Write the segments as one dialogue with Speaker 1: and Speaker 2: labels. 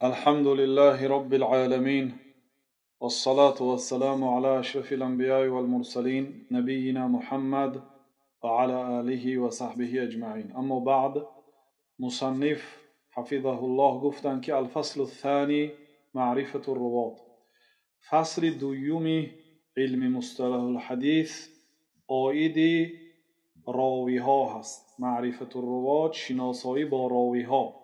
Speaker 1: الحمد لله رب العالمين، والصلاة والسلام على أشرف الأنبياء والمرسلين، نبينا محمد وعلى آله وصحبه أجمعين. أما بعد، مصنف حفظه الله گفتند که الفصل الثاني معرفة الرواة. فصل دوم علم مصطلح الحدیث عائد راوی‌ها هست. معرفة الرواة، شناسایی با راوی‌ها.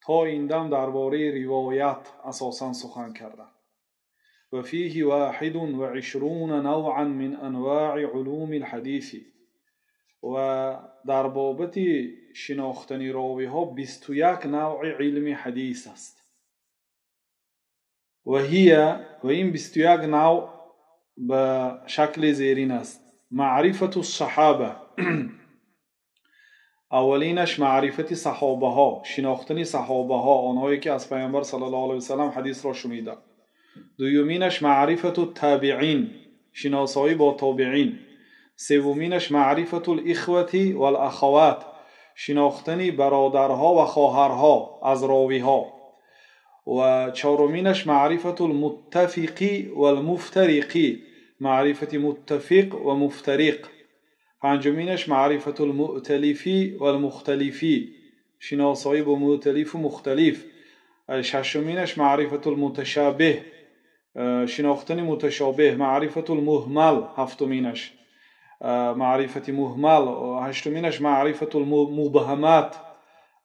Speaker 1: تا این دم درباره روایت اساسا سخن کردن. و فیه 21 نوعا من انواع علوم الحدیث. و در بابت شناختن راوی ها 21 نوع علم حدیث است. و هی، و این 21 نوع به شکل زیرین است: معرفت الصحابه، اولینش معرفت صحابه ها، شناختن صحابه ها، آنهایی که از پیامبر صلی الله علیه و سلم حدیث را شنیدند. دومینش معرفت التابعین، شناسایی با تابعین. سومینش معرفت الاخوة والاخوات، شناختن برادرها و خواهرها از راویها. و چهارمینش معرفت المتفق والمفترق، معرفت متفق و مفترق. پنجمینش معرفت المؤتلف والمختلف، شناسایی با مؤتلف و مختلف. ششمینش معرفت المتشابه، شناختن متشابه. معرفت المهمل، هفتمینش معرفت مهمل. هشتمینش معرفت المبهمات،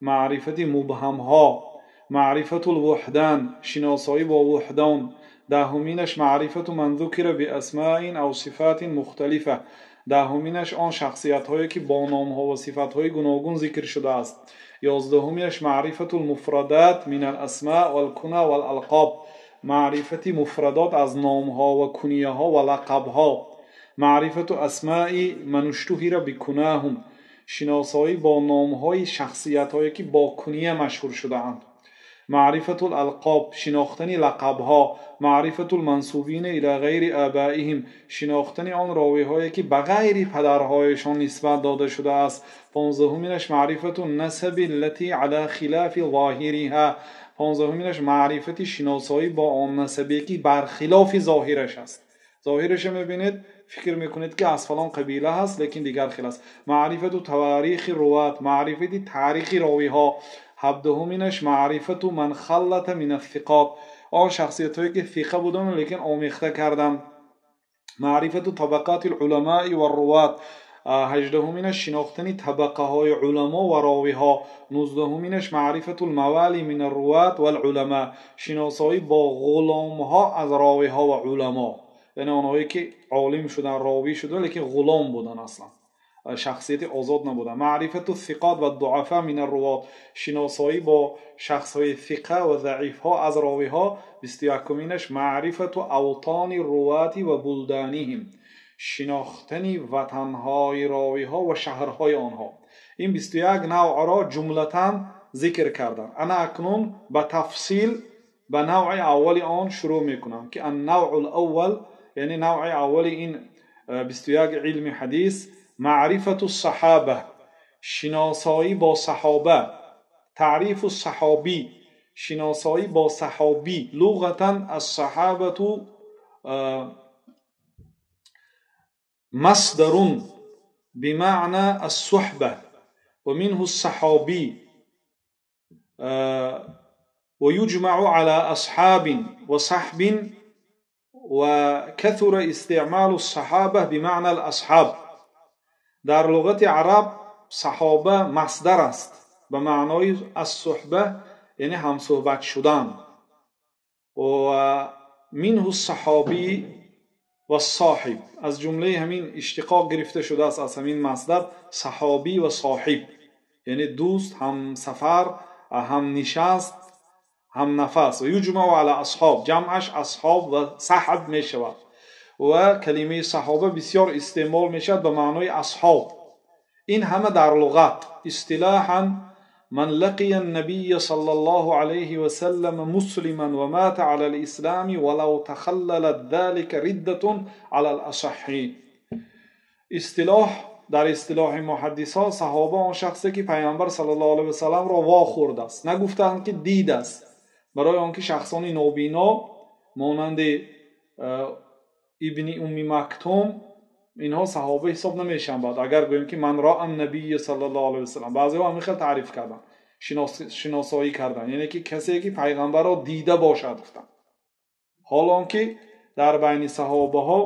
Speaker 1: معرفت مبهمها. معرفت الوحدان، شناسایی با وحدان. دهمینش معرفت من ذکر باسماء او صفات مختلفه، دهمینش آن شخصیت هایی که با نام ها و صفت های گوناگون ذکر شده است. یازدهمینش معرفت المفردات من الاسماء والکنى والالقاب، معرفت مفردات از نام ها و کنیه ها و لقب ها. معرفت اسماء من اشتهر بکناهم، شناسایی با نام های شخصیت هایی که با کنیه مشهور شده اند. معرفت الالقاب، شناختن لقب ها. معرفت المنسوبین الى غیر آبائهم، شناختن آن راوی هایی که به غیر پدرهایشان نسبت داده شده است. پانزدهمینش معرفت النسب التي على خلاف ظاهرها، پانزدهمینش معرفت شناسایی با آن نسبی که برخلاف ظاهرش است. ظاهرش میبینید فکر میکنید که از فلان قبیله هست، لیکن دیگر خیل است. معرفت تواریخ روات، معرفت تاریخ راوی ها. هفدهمینش معرفت من خلط من الثقات، آن شخصیت هایی که ثقه بودن لیکن آمیخته کردن. معرفت طبقات العلماء والروات، هجدهمینش شناختن طبقه های علما و راوی ها. نوزدهمینش معرفت الموالی من الروات والعلماء، شناسایی با غلام ها از راوی ها و علما، یعنی آنهایی که عالم شدن، راوی شدن، لیکن غلام بودن، اصلا شخصیت آزاد نبودن. معرفت الثقات و الضعفاء من الروات، شناسایی با شخص های ثقه و ضعیف ها از راوی ها. 21مینش معرفت اوطان الروات و بلدانهم، شناختن وطنهای راوی ها و شهرهای آنها. این 21 نوع را جملتا ذکر کردن. انا اکنون به تفصیل به نوع اول آن شروع میکنم که النوع الاول، یعنی نوع اول این 21 علم حدیث، معرفت الصحابه، شناسایی با صحابه. تعریف الصحابی، شناسایی با صحابی. لغتا الصحابه مصدر بمعنى الصحبة، ومنه الصحابي، ويجمع على أصحاب وصحب، وكثر استعمال الصحابة بمعنى الأصحاب. در لغت عرب صحابه مصدر است به معنای الصحبه، یعنی هم صحبت شدن. و منه الصحابی و صاحب، از جمله همین اشتقاق گرفته شده است از همین مصدر صحابی و صاحب، یعنی دوست، هم سفر، هم نشست، هم نفس. و یجمع علی اصحاب، جمعش اصحاب و صحب می شود. و کلمه صحابه بسیار استعمال می شود به معنای اصحاب. این همه در لغت. اصطلاحا من لقي النبي صلى الله عليه وسلم مسلما ومات على الإسلام ولو تخللت ذلك ردة على الأصح. اصطلاح، در اصطلاح محدثا صحابه آن شخصی که پیامبر صلی الله علیه و سلم را واخورده است، نگفتند که دید است، Барои он ки шахсони нобино монанди Ибни Умми Мактум инҳо саҳоба ҳисоб намешаванд. Баъд агар гӯем ки ман роа набийя саллаллоҳу алайҳи васаллам, баъзеҳо ҳамин хел таъриф карданд, шиносоӣ карданд, яъне ки касе ки пайғамбарро дида бошад гуфтанд. Ҳол он ки дар байни саҳобаҳо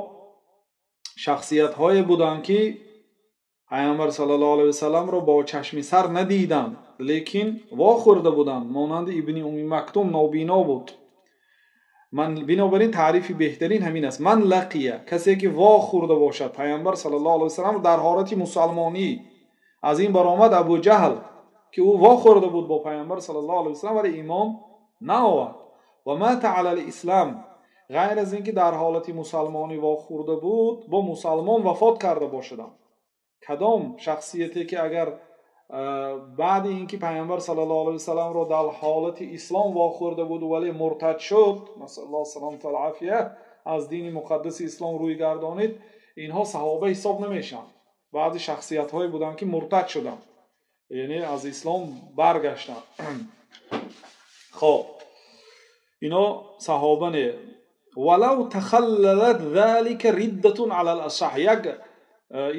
Speaker 1: шахсиятҳое буданд ки пайғамбар саллаллоҳу алайҳи васалламро бо чашми сар надиданд, лекин вохӯрда буданд, монанди Ибни Умми Мактум нобино буд. Ман бинобар ин таърифи беҳтарин ҳамин аст: ман лақия, касе ки вохӯрда бошад пайғамбар саллаллоҳу алайҳи васаллам дар ҳолати мусалмонӣ. Аз ин баромад Абу Ҷаҳл ки ӯ вохӯрда буд бо пайғамбар саллаллоҳу алайҳи васаллам, вале имон наовард. Ва мата ала лислам, ғайр аз ин ки дар ҳолати мусалмонӣ вохӯрда буд, бо мусалмон вафот карда бошадам. Кадом шахсияте ки агар баъди ин ки пайғамбар саллаллоҳу алайҳи васалламро дар ҳолати ислом вохӯрда буд, вале муртад шуд, насаллаллоҳу саламата вал афия, аз дини муқаддаси ислом рӯй гардонид, инҳо саҳоба ҳисоб намешаванд. Баъзе шахсиятҳое буданд ки муртад шуданд, яъне аз ислом баргаштанд. Хоб, ино саҳоба не. Валав тахаллалат залика риддатун алал асаҳ, як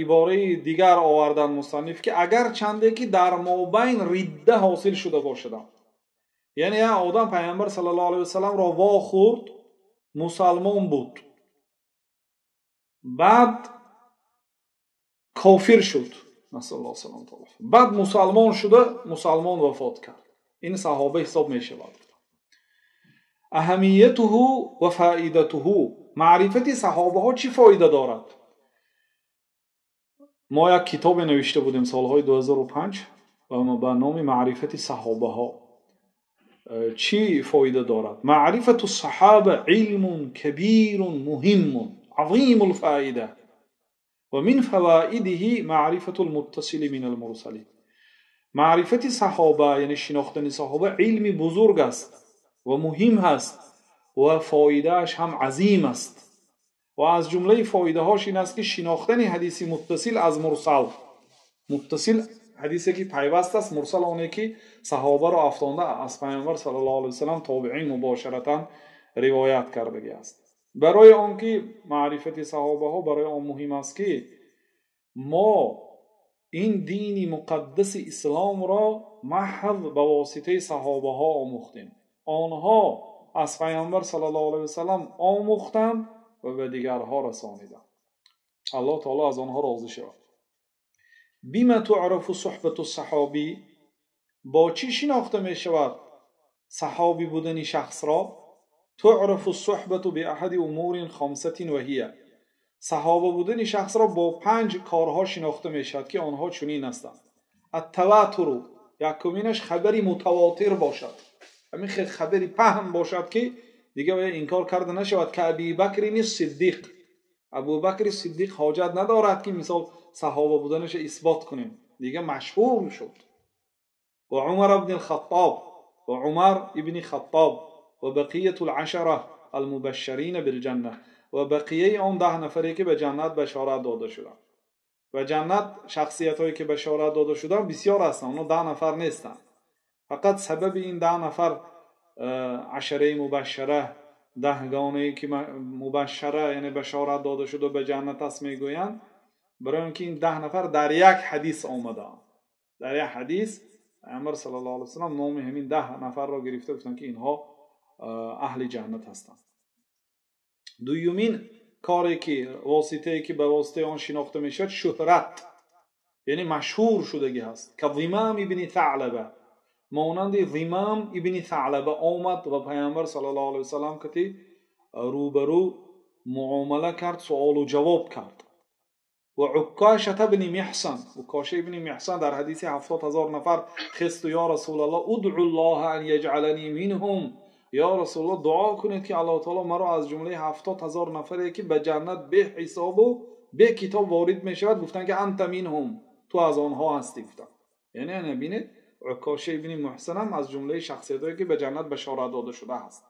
Speaker 1: ибораи дигар овардан мусанниф ки агар чанде ки дар мобайн ридда ҳосил шуда бошадам, яъне як одам пайғамбар саллаллоҳу алайҳи васалламро вохӯрд, мусалмон буд, баъд кофир шуд, насаллаллоҳу саламата вал афия, баъд мусалмон шуда, мусалмон вафот кард, ин саҳоба ҳисоб мешавад. Аҳамиятуҳу ва фоидатуҳу, маърифати саҳобаҳо чӣ фоида дорад? Мо як китобе навишта будем солҳои 2005 ба номи маърифати саҳобаҳо. Чӣ фоида дорад? Маърифату саҳоба илмун кабирун муҳиммун азимул фоида ва мин фавоидиҳи маърифатул муттасили минал мурсалин. Маърифати саҳоба, яъне шинохтани саҳоба, илми бузург аст ва муҳим ҳаст ва фоидааш ҳам азим аст. Ва аз ҷумлаи фоидаҳош ин аст ки шинохтани ҳадиси муттасил аз мурсал. Муттасил ҳадисе ки пайваст аст, мурсал оне ки саҳобаро афтонда аз пайғамбар саллаллоҳу алайҳи васаллам тобеин мубошаратан ривоят кардагӣ аст. Барои он ки маърифати саҳобаҳо барои он муҳим аст ки мо ин дини муқаддаси исломро маҳз ба воситаи саҳобаҳо омӯхтем. Онҳо аз пайғамбар саллаллоҳу алайҳи васаллам омӯхтанд ва ба дигарҳо расониданд. Аллоҳ таоло аз онҳо розӣ шавад. Бима туърафу суҳбату саҳобӣ, бо чӣ шинохта мешавад саҳобӣ будани шахсро? Туърафу суҳбату биаҳади умурин хамсатин ва ҳия, саҳоба будани шахсро бо панҷ корҳо шинохта мешавад ки онҳо чунин ҳастанд. Аттаватуру, якуминаш хабари мутавотир бошад, ҳамин хабари паҳн бошад ки дигар инкор карда нашавад. Ка Аби Бакрини Сиддиқ, Абубакри Сиддиқ ҳоҷат надорад ки мисол саҳоба буданашро исбот кунем, дигар машҳур шуд. Ва Умар ибни Хаттоб, ва Умар ибни Хаттоб, ва бақиятул ашара алмубашшарина билҷанна, ва бақияи он 10 нафаре ки ба ҷаннат башорат дода шуданд. Ва ҷаннат шахсиятҳое ки башорат дода шуданд бисёр ҳастанд, онҳо 10 нафар нестанд. Фақат сабаби ин 10 нафар ашараи мубашшара, даҳгонае ки мубашшара яъне башорат дода шуда ба ҷаннат аст мегӯянд, барои он ки ин 10 нафар дар як ҳадис омадаанд. Дар як ҳадис Пайғамбар саллаллоҳу алайҳи васаллам номи ҳамин 10 нафарро гирифта гуфтанд ки инҳо аҳли ҷаннат ҳастанд. Дуюмин коре ки воситае ки ба воситаи он шинохта мешавад шуҳрат, яъне машҳур шудагӣ ҳаст. Ка Зимам ибни Саълаба, монанди Зимам ибни Саълаба омад ва Пайғамбар саллаллоҳу алайҳи васаллам кати рӯбарӯ муомала кард, суолу ҷавоб кард. Ва Уккошата ибни Миҳсан, Уккоша ибни Миҳсан дар ҳадиси 70 000 нафар хесту ё Расулаллоҳ удъу ллоҳа ан яҷъалани минҳум, ё Расулаллоҳ дуо кунед ки Аллоҳ таоло маро аз ҷумлаи 70 000 нафаре ки ба ҷаннат беҳисобу бекитоб ворид мешавад, гуфтанд ки анта минҳум, ту аз онҳо ҳастӣ гуфтанд. Яъне бинед, Уккоша ибни Муҳсан ҳам аз ҷумлаи шахсиятҳое ки ба ҷаннат башорат дода шуда ҳаст,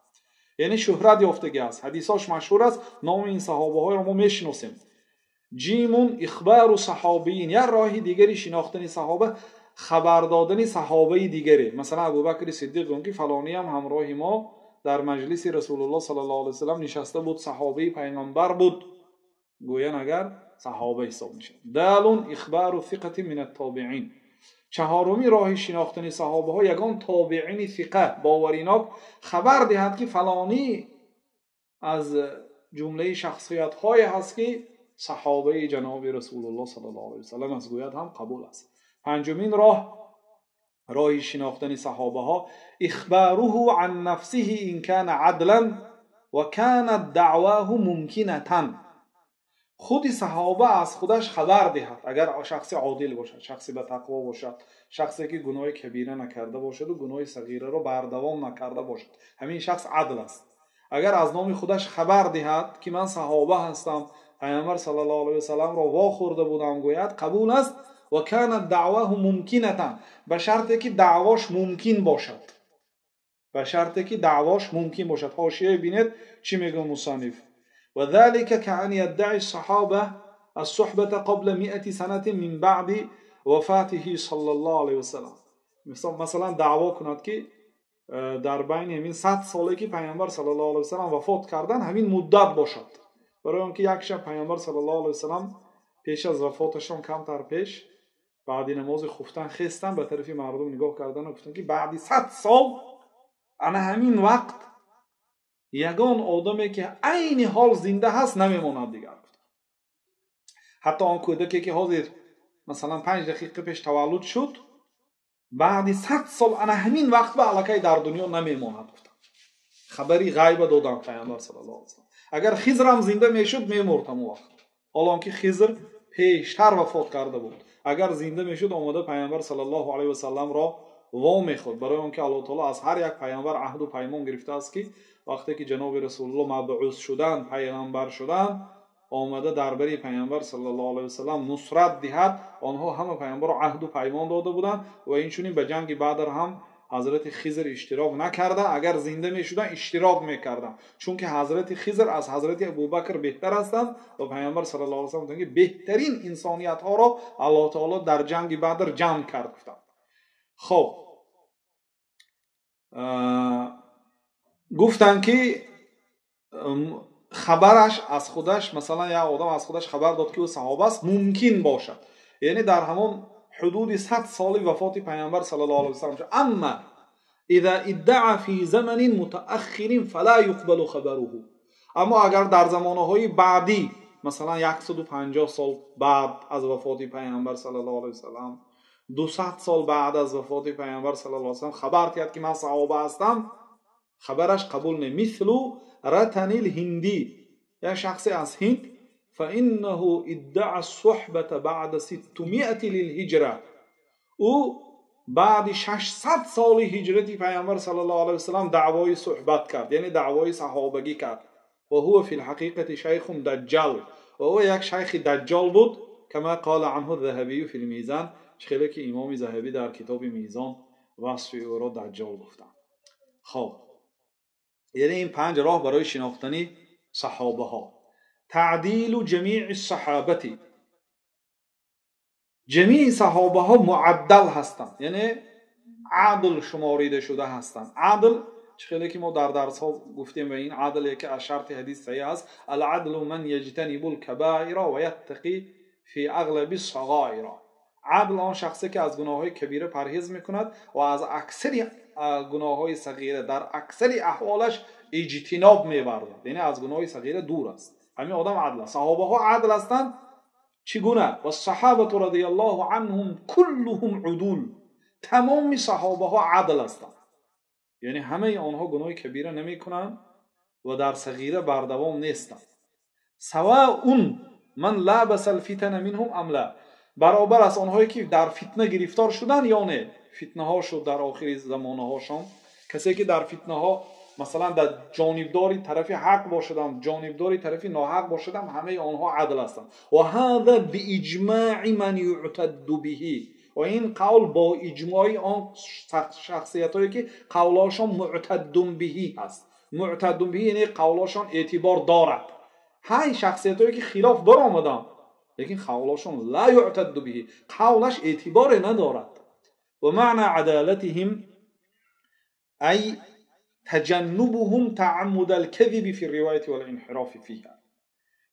Speaker 1: яъне шуҳрат ёфтагӣ аст, ҳадисҳош машҳур аст, номи ин саҳобаҳоро мо мешиносем. Ҷимун ихбару саҳобиин, як роҳи дигари шинохтани саҳоба хабар додани саҳобаи дигаре. Масалан, Абубакри Сиддиқ гуфт, ки фалонӣ ҳам ҳамроҳи мо дар маҷлиси Расулуллоҳ саллаллоҳу алайҳи васаллам нишаста буд, саҳобаи пайғамбар буд. Гӯян агар саҳоба ҳисоб мешавад. Далун ихбару сиқати мин ат-тобиин. Чаҳоруми роҳи шинохтани саҳобаҳо ягон тобиини сиқа боваринок хабар диҳад, ки фалонӣ аз ҷумлаи шахсиятҳое ҳаст, ки саҳобаи ҷаноби Расулуллоҳ саллаллоҳу алайҳи васаллам аст, гӯяд ҳам қабул аст. Панҷумин роҳ, роҳи шинохтани саҳобаҳо ихбаруҳу ан нафсиҳи ин кана адлан ва канат даъваҳу мумкинатан. Худи саҳоба аз худаш хабар диҳад, агар шахси одил бошад, шахси ба тақво бошад, шахсе ки гуноҳи кабира накарда бошаду гуноҳи сағираро бардавом накарда бошад, ҳамин шахс адл аст. Агар аз номи худаш хабар диҳад, ки ман саҳоба ҳастам, пайғамбар саллаллоҳу алайҳи васалламро вохӯрда будам, гӯяд қабул аст. Ва канат даъваҳу мумкинатан, ба шарте ки даъвош мумкин бошад, ба шарте ки даъвош мумкин бошад. Ҳошия бинед чӣ мегӯяд мусанниф. وذلك كأن يدعي الصحابة الصحبة قبل 100 سنة من بعد وفاته صلى الله عليه وسلم. مثلا دعوا کند که در بین همین 100 ساله که پیامبر صلی الله علیه و سلم وفات کردن همین مدت باشد. برای آنکه یک شب پیامبر صلی الله علیه و سلم پیش از وفاتشان کمتر پیش بعد نماز خفتن خستن، به طرف مردم نگاه کردن و گفتن که بعد 100 سال انا همین وقت ягон одаме ки айни ҳол зинда ҳаст намемонад дигар. Ҳатто он кӯдаке ки ҳозир масалан 5 дақиқа пеш таваллуд шуд, баъди 100 сол ана ҳамин вақт ба аллакай дар дунё намемонад гуфтанд. Хабари ғайба доданд пайғамбар саллаллоҳу алайҳи васаллам. Агар Хизрам зинда мешуд мемурд ҳамон вақт. Ҳоло он ки Хизр пештар вафот карда буд, агар зинда мешуд омода пайғамбар саллаллоҳу алайҳи васалламро во мехӯрд. Барои он ки Аллоҳ таоло аз ҳар як пайғамбар аҳду паймон гирифтааст, ки вақте ки ҷаноби Расулуллоҳ мабъус шуданд, пайғамбар шуданд, омада дар бари пайғамбар саллаллоҳу алайҳи васаллам нусрат диҳад. Онҳо ҳама пайғамбарро аҳду паймон дода буданд ва инчунин ба ҷанги Бадр ҳам ҳазрати Хизр иштирок накарда, агар зинда мешуданд иштирок мекарданд, чунки ҳазрати Хизр аз ҳазрати Абубакр беҳтар ҳастанд ва пайғамбар саллаллоҳу алайҳи васаллам гуфтанд, ки беҳтарин инсониятҳоро Аллоҳ таоло дар ҷанги Бадр ҷамъ кард гуфтанд. Хоб, гуфтанд, ки хабараш аз худаш, масалан як одам аз худаш хабар дод, ки ӯ саҳоба аст, мумкин бошад, яъне дар ҳамон ҳудуди 100 соли вафоти пайғамбар саллаллоҳу алайҳи васаллам шуд. Амма иза иддаъа фи заманин мутааххирин фала юқбалу хабаруҳу. Аммо агар дар замонаҳои баъдӣ, масалан 150 сол баъд аз вафоти пайғамбар саллаллоҳу алайҳи васаллам, 200 сол баъд аз вафоти пайғамбар саллаллоҳу алайҳи васаллам хабар диҳад, ки ман саҳоба ҳастам, хабараш қабул не. Мислу ратанил ҳиндӣ, як шахсе аз ҳинд, фаиннаҳу иддаъа суҳбата баъда 600 лилҳиҷра. Ӯ баъди 600 соли ҳиҷрати пайғамбар саллаллоҳу алайҳи васаллам даъвои суҳбат кард, яъне даъвои саҳобагӣ кард. Ва ҳува фи лҳақиқати шайхун даҷҷал, ва ӯ як шайхи даҷҷол буд, кама қола анҳу заҳабию фи лмизан, хеле ки имоми Заҳабӣ дар китоби Мизон васфи ӯро даҷҷол гуфтанд. Хоб, яъне ин 5 роҳ барои шинохтани саҳобаҳо. Таъдилу ҷамии саҳобати. Ҷамии саҳобаҳо муаддал ҳастанд, яъне адл шуморида шуда ҳастанд. Адл чӣ хеле ки мо дар дарсҳо гуфтем, ва ин адл яке аз шарти ҳадис саҳиҳ аст. Ал-адлу ман яҷтанибу л-кабаира ва яттақи фи ағлаби с-сағоира. Адл он шахсе ки аз гуноҳҳои кабира парҳез мекунад ва аз аксари гуноҳҳои сағира дар аксари аҳволаш иҷтиноб меварзад, яъне аз гуноҳи сағира дур аст. Ҳамин одам адл аст. Саҳобаҳо адл ҳастанд. Чӣ гуна? Вассаҳобату радияллоҳу анҳум куллуҳум удул. Тамоми саҳобаҳо адл ҳастанд, яъне ҳамаи онҳо гуноҳи кабира намекунанд ва дар сағира бардавом нестанд. Саваун ман лабаса алфитана минҳум ам ла. Баробар аст онҳое ки дар фитна гирифтор шуданд ё не. Фитнаҳо шуд дар охири замонаҳошон. Касе ки дар фитнаҳо масалан дар ҷонибдори тарафи ҳақ бошадам, ҷонибдори тарафи ноҳақ бошадам, ҳамаи онҳо адл ҳастанд. Ва ҳаза бииҷмаи ман юътадду биҳи. Ва ин қавл бо иҷмои он шахсиятҳое ки қавлҳошон муътаддун биҳи ҳаст. Муътаддун биҳи яъне қавлҳошон эътибор дорад. Ҳай шахсиятҳое ки хилоф баромаданд, лекин қавлҳошон ла юътадду биҳи, қавлаш эътиборе надорад. ومعنى عدالتهم أي تجنبهم تعمد الكذب في الرواية والانحراف فيها.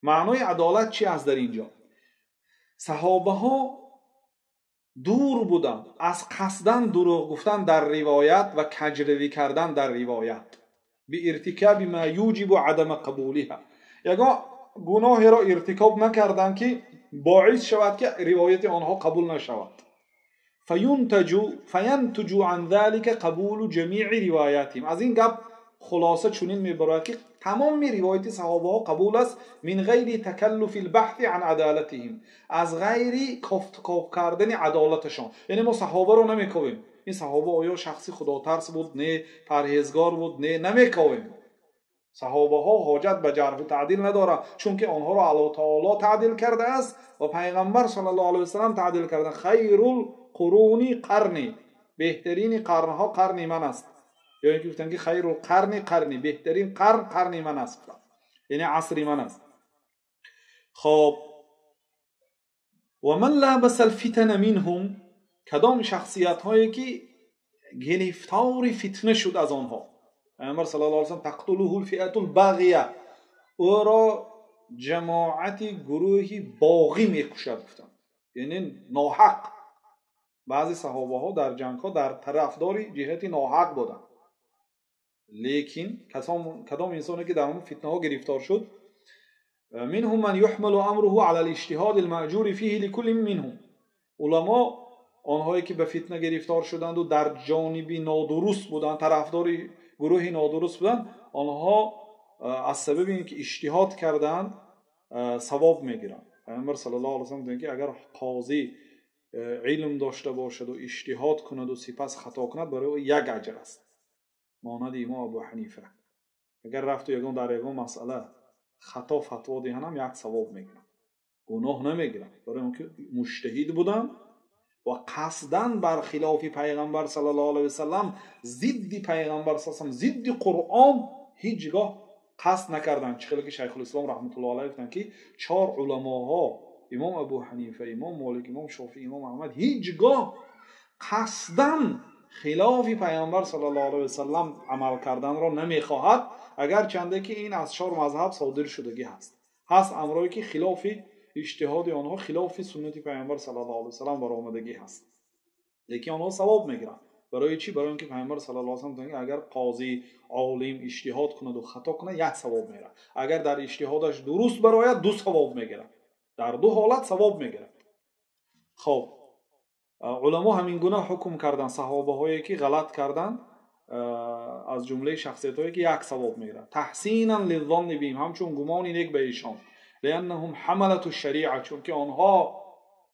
Speaker 1: معنای عدالت چی است در اینجا؟ صحابه ها دور بودند از قصدن دروغ گفتن در روایت و کجروی کردن در روایت، بارتکاب ما یوجب عدم قبولها. یگان گناهی را ارتکاب نکردند که باعث شود که روایت آنها قبول نشود. فینتج عن ذلك قبول جمیع روایاتهم. از این گپ خلاصه چنین میبرد که تمام روایت صحابه ها قبول است، من غیر تکلف البحث عن عدالتهم، از غیر کاف کردن عدالتشان. یعنی ما صحابه رو نمیکویم، این صحابه آیا شخصی خداترس بود؟ نه. پرهیزگار بود؟ نه. نمیکویم. صحابه ها حاجت به جرح و تعدیل نداره، چون که آنها را الله تعالی تعدیل کرده است و پیغمبر صلی الله علیه و سلم تعدیل کرده. خیر القرون قرنی، بهترین قرنها قرن من است. یا اینکه گفتن که خیر القرن قرنی، بهترین قرن قرن من است، یعنی عصر من است. خب و من لابس الفتن منهم، کدام شخصیت هایی که گرفتار فتنه شد از آنها. پیامبر صلی الله علیه و سلم تقتله الفئه الباغیه، او را جماعت گروهی باغی میکشد گفتن، یعنی ناحق. بعضی صحابه ها در جنگ ها در طرفدار جهت ناحق بودند، لیکن کدام انسانی که در اون فتنه ها گرفتار شد، منهم من يحمل امره على الاجتهاد المأجور فيه لكل منهم. علما آنهایی که به فتنه گرفتار شدند و در جانبی نادرست بودند، طرفدار گروهی نادرست بودند، آنها از سبب اینکه اجتهاد کردند ثواب میگیرند. پیامبر صلی الله علیه و سلم میگه که اگر قاضی علم داشته باشد و اجتهاد کند و سپس خطا کند، برای او یک اجر است، مانند امام ابو حنیفه. اگر رفت و یگان در یگان مسئله خطا فتوا دهند هم یک ثواب میگیرند، گناه نمیگیرند، برای اینکه مجتهد بودند و قصداً بر خلاف پیغمبر صلی الله علیه و سلم، ضد پیغمبر صلی الله علیه و سلم، ضد قرآن هیچگاه قصد نکردند. چه که شیخ الاسلام رحمت الله علیه گفتند که چهار علماها، امام ابو حنیفه، امام مالک، امام شافعی، امام احمد، هیچگاه قصداً خلاف پیامبر صلی الله علیه و سلم عمل کردن را نمیخواهد، اگر چنده که این از چهار مذهب صادر شدگی هست. هست امرایی که خلاف اجتهاد آنها، خلاف سنت پیامبر صلی الله علیه و سلم برآمدگی هست، لیکن آنها ثواب میگیرند. برای چی؟ برای اینکه پیامبر صلی الله علیه و سلم اگر قاضی عالم اجتهاد کند و خطا کند یک ثواب میگیرد، اگر در اجتهادش درست برآید دو ثواب میگیرد، در دو حالت ثواب میگیرد. خب علما همین گونه حکم کردن صحابه هایی که غلط کردن، از جمله شخصیت هایی که یک ثواب میگیرند، تحسینا للظن بهم، همچون گمان نیک به ایشان، لانهم حملة الشریعه، چون که آنها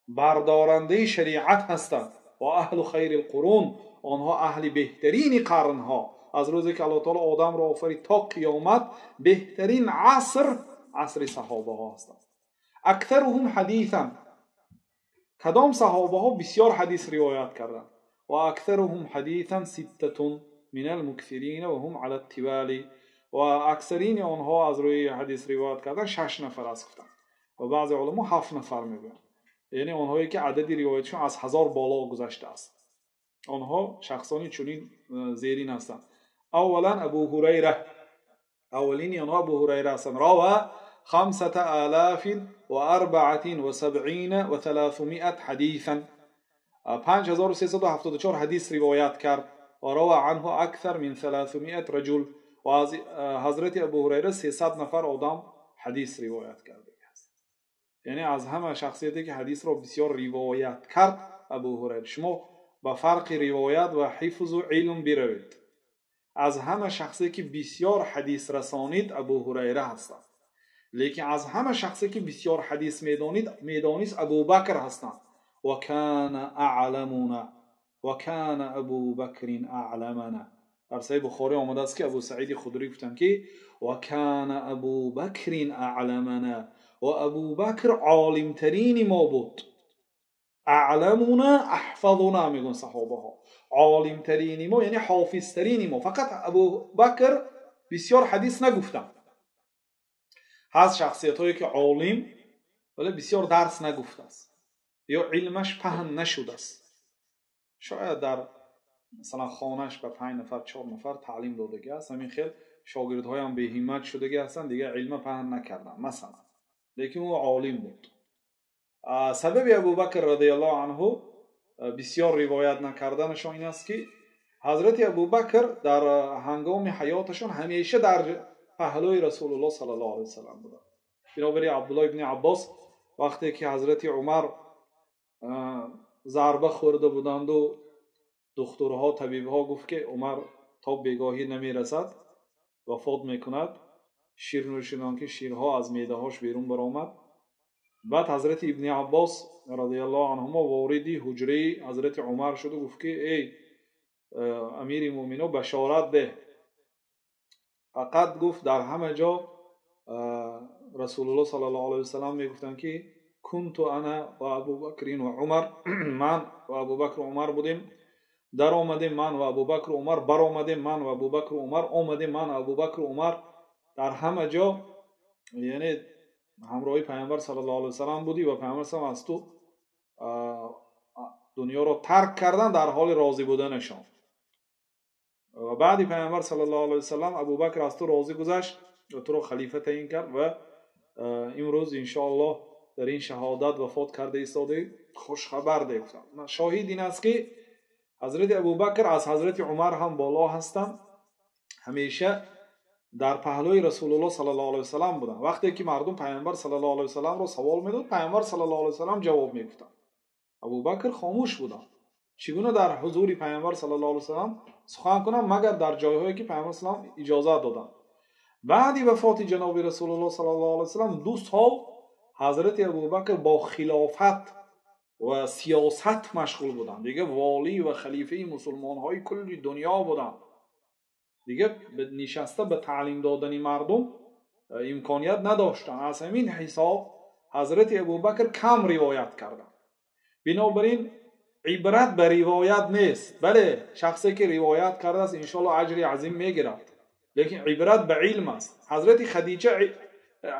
Speaker 1: بردارنده شریعت هستند، و اهل خیر القرون، آنها اهل بهترین قرنها. از روزی که الله تعالی آدم را آفرید تا قیامت بهترین عصر، عصر صحابه ها هستند. اکثرهم حدیثا، کدام صحابه ها بسیار حدیث روایت کردند، و اکثرهم حدیثا سته من المکثرین و هم علی التوالی، و اکثرین آنها از روی حدیث روایت کردن 6 نفر است گفتند، و بعضی علما 7 نفر میگویند، یعنی آنهایی که عدد روایتشون از 1000 بالا گذشته است، آنها شخصانی چنین زیرین هستند. اولا ابو هریره، اولین آنها ابو هریره هستند، راوا 5074 حدیثا، 5374 حدیث روایت کرد، و روا عنه اکثر من 300 رجل، و از حضرت ابو هریره 300 نفر آدم حدیث روایت کرده است. یعنی از همه شخصیتی که حدیث را بسیار روایت کرد ابو هریره. شما با فرق روایت و حفظ و علم بروید، از همه شخصی که بسیار حدیث رسانید ابو هریره هستند، لیکن از همه شخصی که بسیار حدیث میدانست ابوبکر هستند. و کان اعلمنا و کان ابوبکر اعلمنا. در صحیح بخاری آمده است که ابو سعید خدری گفتند که و کان ابوبکر اعلمنا، و ابوبکر عالمترین ما بود. اعلمنا احفظنا میگن صحابه ها، عالمترین ما یعنی حافظترین ما. فقط ابوبکر بسیار حدیث نگفتند. هست شخصیت هایی که عالم ولی بسیار درس نگفته است یا علمش پهن نشده است. Шояд дар масалан хонааш ба 5 нафар, 4 нафар таълим додагӣ аст. Ҳамин хел шогирдҳоям беҳиммат шудагӣ ҳастанд, дигар илма паҳн накарданд масалан. Лекин ӯ олим буд. Сабаби Абубакр радиаллоҳу анҳу бисёр ривоят накарданашон ин аст, ки ҳазрати Абубакр дар ҳангоми ҳаёташон ҳамеша дар паҳлӯи Расулуллоҳ саллаллоҳу алайҳи васаллам буданд. Бинобар ин Абдуллоҳ ибни Аббос вақте ки ҳазрати Умар зарба хӯрда буданду духтурҳо, табибҳо гуфт, ки Умар то бегоҳӣ намерасад, вафот мекунад. Шир нӯшиданд, ки ширҳо аз меъдаҳош берун баромад. Баъд ҳазрати ибни Аббос радиаллоҳу анҳумо вориди ҳуҷраи ҳазрати Умар шуду гуфт, ки эй амири муъмино, башорат деҳ. Фақат гуфт, дар ҳама ҷо Расулуллоҳ саллаллоҳу алайҳи васаллам мегуфтанд, ки кунту ана ва Абубакрин ва Умар, ман ва Абубакр Умар будем, даромадем ман ва Абубакр Умар, баромадем ман ва Абубакр Умар, омадем ман ва Абубакр Умар. Дар ҳама ҷо яъне ҳамроҳи Пайғамбар саллаллоҳу алайҳи васаллам будӣ ва Пайғамбар саллаллоҳу алайҳи васаллам аз ту дунёро тарк кардан дар ҳоли розӣ буданашон. Ва баъди Пайғамбар саллаллоҳу алайҳи васаллам Абубакр аз ту розӣ гузашт ва туро халифа таъин кард ва имрӯз иншоаллоҳ дар ин шаҳодат вафот карда истодаӣ, хушхабар де гуфтанд. Шоҳид ин аст, ки ҳазрати Абубакр аз ҳазрати Умар ҳам боло ҳастанд, ҳамеша дар паҳлӯи Расулуллоҳ саллаллоҳу алайҳи васаллам буданд. Вақте ки мардум Пайғамбар саллаллоҳу алайҳи васалламро савол медод, Пайғамбар саллаллоҳу алайҳи васаллам ҷавоб мегуфтанд. Абубакр хомӯш буданд. Чӣ гуна дар ҳузури Пайғамбар саллаллоҳу алайҳи васаллам сухан кунам, магар дар ҷойҳое ки Пайғамбар саллаллоҳу алайҳи васаллам иҷозат доданд. Баъди вафоти ҷаноби Расулуллоҳ саллаллоҳу алайҳи васаллам 2 сол ҳазрати Абубакр бо хилофат ва сиёсат машғул буданд. Дигар волӣ ва халифаи мусулмонҳои кулли дунё буданд. Дигар нишаста ба таълим додани мардум имконият надоштанд. Аз ҳамин ҳисоб ҳазрати Абубакр кам ривоят карданд. Бинобар ин ибрат ба ривоят нест. Бале, шахсе ки ривоят кардааст иншоаллоҳ аҷри азим мегирад, лекин ибрат ба илм аст. Ҳазрати Хадича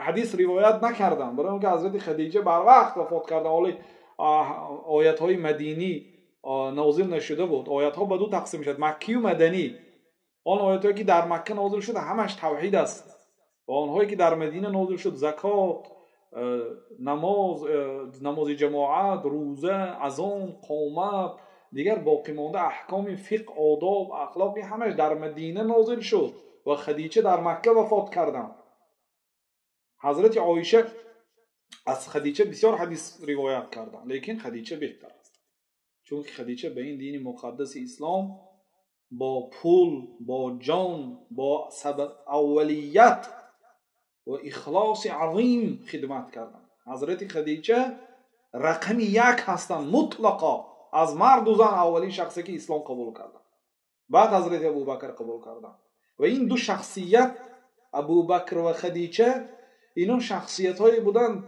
Speaker 1: ҳадис ривоят накарданд, барои он ки ҳазрати Хадича барвақт вафот карданд. Ҳоло оятҳои мадинӣ нозил нашуда буд. Оятҳо ба ду тақсим мешавад: маккию маданӣ. Он оятҳое ки дар Макка нозил шуд ҳамаш тавҳид аст, ва онҳое ки дар Мадина нозил шуд закот, намоз, намози ҷамоат, рӯза, азон, қомат, дигар боқӣ монда аҳкоми фиқҳ, одоб, ахлоқ ҳамаш дар Мадина нозил шуд ва Хадича дар Макка вафот карданд. Ҳазрати Оиша аз Хадича бисёр ҳадис ривоят карданд, лекин Хадича беҳтар аст, чунки Хадича ба ин дини муқаддаси ислом бо пул, бо ҷон, бо сабаб аввалият ва ихлоси азим хидмат карданд. Ҳазрати Хадича рақами 1 ҳастанд мутлақо, аз марду зан аввалин шахсе ки ислом қабул карданд. Баъд ҳазрати Абубакр қабул карданд. Ва ин ду шахсият, Абубакр ва Хадича, ино шахсиятҳое буданд,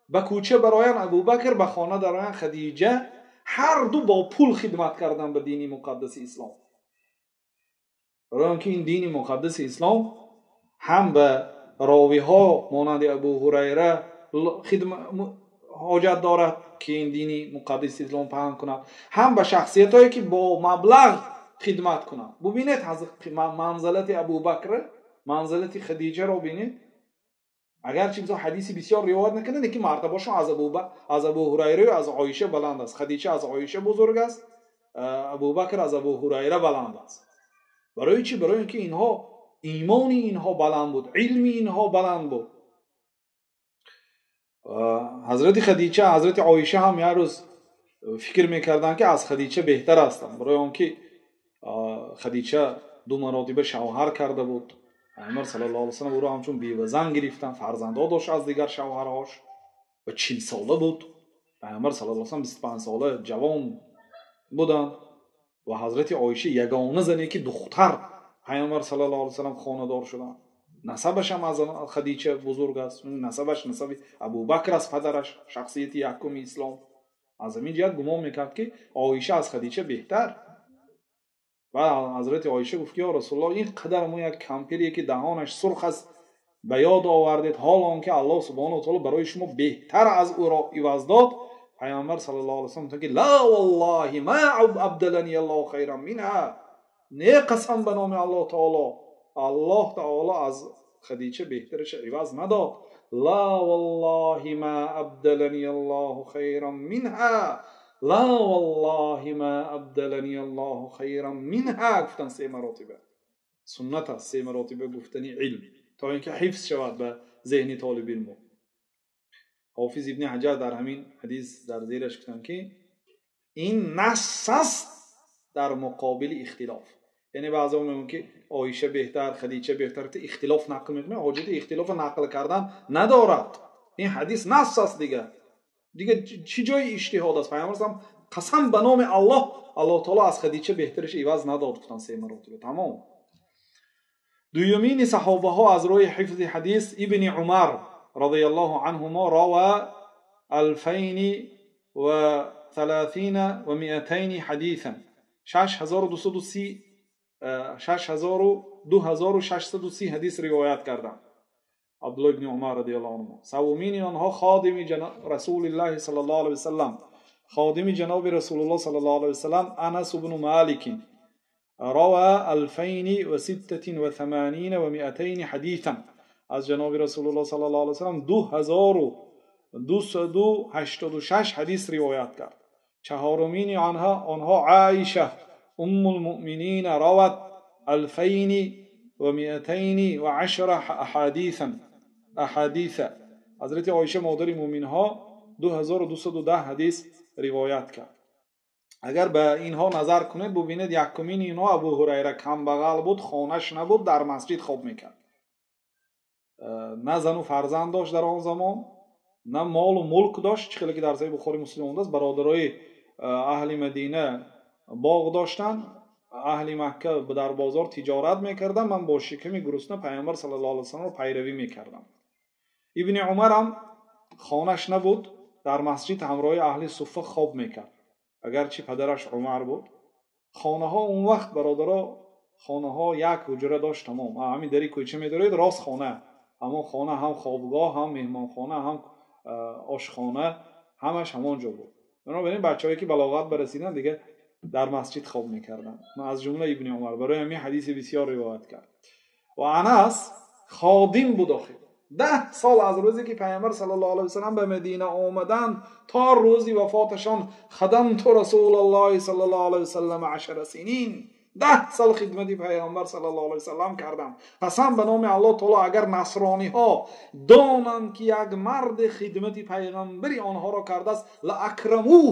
Speaker 1: ба кӯча бароянд Абубакр, ба хона дароянд Хадича, ҳар ду бо пул хидмат карданд ба дини муқаддаси ислом. Барои он ки ин дини муқаддаси ислом ҳам ба ровиҳо монанди Абу Ҳурайра ҳоҷат дорад, ки ин дини муқаддаси ислом паҳн кунад, ҳам ба шахсиятҳое ки бо маблағ хидмат кунанд. Бубинед манзалати Абубакр, манзалати Хадичаро бинед. Агарчи бисёр ҳадиси бисёр ривоят накунад, лекин мартабашон аз Абу Ҳурайра ва аз Оиша баланд аст. Хадича аз Оиша бузург аст, Абубакр аз Абу Ҳурайра баланд аст. Барои чӣ? Барои инки инҳо имони инҳо баланд буд, илми инҳо баланд буд. Ҳазрати Хадича, ҳазрати Оиша ҳам як рӯз фикр мекарданд, ки аз Хадича беҳтар ҳастанд, барои он ки Хадича 2 маротиба шавҳар карда буд. Пайғамбар саллаллоҳу алайҳи васаллам ӯро ҳамчун бевазан гирифтанд, фарзандҳо дошт аз дигар шавҳарҳош ва 40 сола буд. Пайғамбар саллаллоҳу алайҳи васаллам 25 сола ҷавон буданд ва ҳазрати Оиша ягона зане ки духтар Пайғамбар саллаллоҳу алайҳи васаллам хонадор шуданд. Насабаш ҳам аз Хадича бузург аст, насабаш насаби Абубакр аст, падараш, шахсияти якуми ислом. Аз ҳамин ҷиҳат гумон мекард, ки Оиша аз Хадича беҳтар. Ва ҳазрати Оиша гуфт, ки ё Расулуллоҳ, ин қадар мо як кампире ки даҳонаш сурх аст ба ёд овардед, ҳол он ки Аллоҳ субҳонаҳу ва таъоло барои шумо беҳтар аз ӯро иваз дод. Пайғамбар саллаллоҳу алайҳи васаллам гуфтанд, ки ла валлоҳи ма абдалани Аллоҳу хайран минҳа. Не, қасам ба номи Аллоҳ таоло, Аллоҳ таоло аз Хадича беҳтараш иваз надод. Ла валлоҳи ма абдалани Аллоҳу хайран минҳа, ла валлоҳи ма абдалани Аллоҳу хайран минҳа. Гуфтанд се маротиба. Суннат аст се маротиба гуфтани илм, то инки ҳифз шавад ба зеҳни толиби илм. Ҳофиз ибни Ҳаҷар дар ҳамин ҳадис дар зераш гуфтанд, ки ин насс аст дар муқобили ихтилоф. Яъне баъзеҳо мегӯянд, ки Оиша беҳтар, Хадича беҳтар, ихтилоф нақл мекунад, ҳоҷати ихтилофро нақл кардан надорад. Ин ҳадис насс аст дигар. Дигар чӣ ҷои иҷтиҳод аст? Пайғамбар саллаллоҳу алайҳи васаллам қасам ба номи Аллоҳ, Аллоҳ таоло аз Хадича беҳтараш иваз надод, гуфтанд се маротиба. Тамом. Дуюмини саҳобаҳо аз рӯи ҳифзи ҳадис Ибни Умар радияллоҳу анҳумо рава 2230 ҳадисан. 6230, 2630 ҳадис ривоят карданд. Абдуллоҳ ибни Умар радияллоҳу анҳу. Севумини онҳо ходими Расулуллоҳи саллаллоҳу алайҳи васаллам, ходими ҷаноби Расулуллоҳ саллаллоҳу алайҳи васаллам Анас ибну Малик рава 2086 ҳадисан. Аз ҷаноби Расулуллоҳ саллаллоҳу алайҳи васаллам 2286 ҳадис ривоят кард. Чаҳорумини онҳо Оиша уммул муъминин рават 2210 аҳадисан. Аҳадиса. Ҳазрати Оиша модари муъминҳо 2210 ҳадис ривоят кард. Агар ба инҳо назар кунед, бубинед якумини инҳо Абу Ҳурайра камбағал буд, хонаш набуд, дар масҷид хоб мекард. На зану фарзанд дошт дар он замон, на молу мулк дошт. Чӣ хеле ки дар Саҳеҳи Бухорӣ Муслим омадааст, бародарои аҳли Мадина боғ доштанд, аҳли Макка дар бозор тиҷорат мекарданд, ман бо шиками гурусна Пайғамбар саллаллоҳу алайҳи васалламро пайравӣ мекардам. Ибни Умар ҳам хонаш набуд, дар масҷид ҳамроҳи аҳли Суффа хоб мекард, агарчи падараш Умар буд. Хонаҳо он вақт бародаро, хонаҳо як ҳуҷра дошт, тамом. Ҳамин дари кӯча медоред, рост хона. Ҳамон хона ҳам хобгоҳ, ҳам меҳмонхона, ҳам ошхона, ҳамаш ҳамон ҷо буд. Бинобар ин бачаҳое ки балоғат барасиданд, дигар дар масҷид хоб мекарданд. Аз ҷумла Ибни Умар барои ҳамин ҳадиси бисёр ривоят кард. Ва Анас ходим буд охир. 10 сол аз рӯзе ки Пайғамбар саллаллоҳу алайҳи васаллам ба Мадина омаданд то рӯзи вафоташон, хадамту Расулуллоҳи саллаллоҳу алайҳи васаллам 10 синин. 10 сол хидмати Пайғамбар саллаллоҳу алайҳи васаллам кардам. Қасам ба номи Аллоҳ таоло, агар насрониҳо донанд ки як мард хидмати пайғамбари онҳоро кардааст, ла акраму,